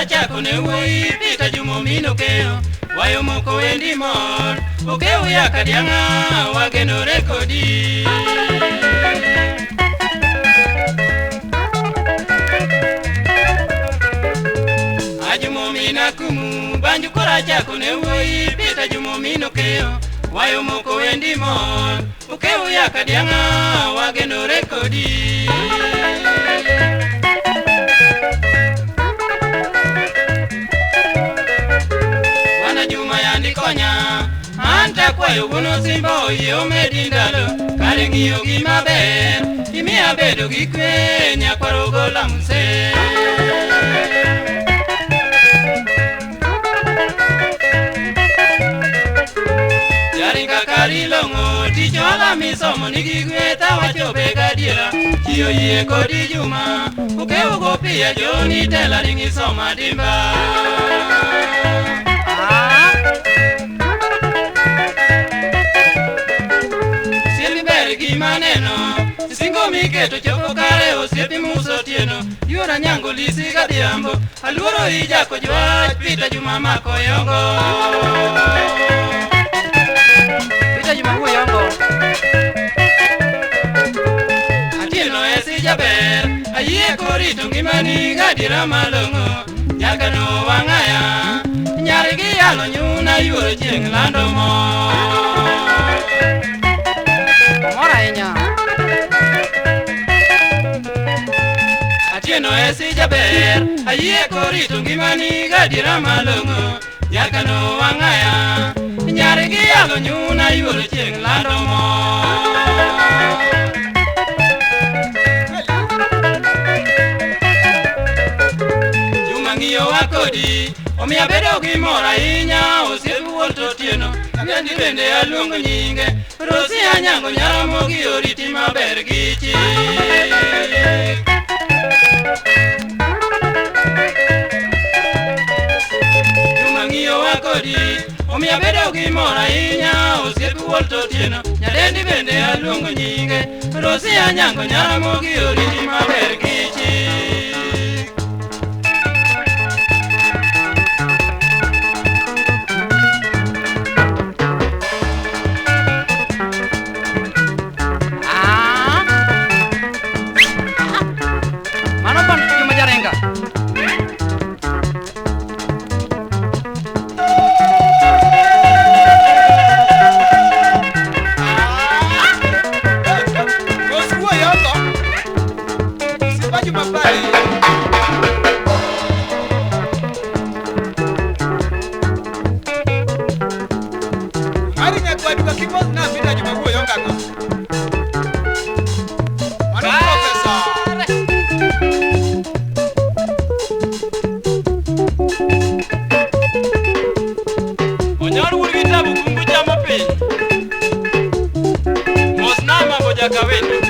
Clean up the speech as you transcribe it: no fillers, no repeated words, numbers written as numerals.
kora chako ne wuoyi Peter Juma min Okeyo wayo moko wendi mor Okeyo yaka dianga wagenore kodi. Ajumo mina kumu banju kora chako ne wuoyi Peter Juma min Okeyo wayo moko wendi mor Okeyo yaka dianga wagenore kodi. Anta kwayo wuono simba oyie omedi ndalo kare ng'iyo gima ber imiya bedo gi kwe nyakwar ogola muse. Jaringa kari long'o tich ohala misomo nigi gweth awacho be gadiera ji oyie kodi Juma Okeyo go piya Joni tela ring isomo adimba. Maneno singo miketo chopo kare osiepi muso otieno yuora nyango lisi gadhiambo aluoro ijako jwach Peter Juma mako yongo. Peter Juma wuo yongo. Atieno esi jaber ayie korito ngimani gadiera malong'o nyaka no wang'aya nyargi yalo nyuna yuoro chieng' lando mo. Atieno esi jaber ayie korito ngimani gadiera malong'o nyaka no wang'aya nyargi yalo nyuna yuoro chieng' lando mo. Juma ng'iyowa kodi omiya bedo gi mor ahinya osiep wuon to Otieno nyadendi bende aluongo nyinge Rosi Anyango Nyaramogi oriti maber gi chik. Juma ng'iyowa kodi omiya bedo gi mor ahinya osiep wuon to Otieno nyadendi bende aluongo nyinge Rosi Anyango Nyaramogi oriti maber gi chik. Mosna mambo jakawendo.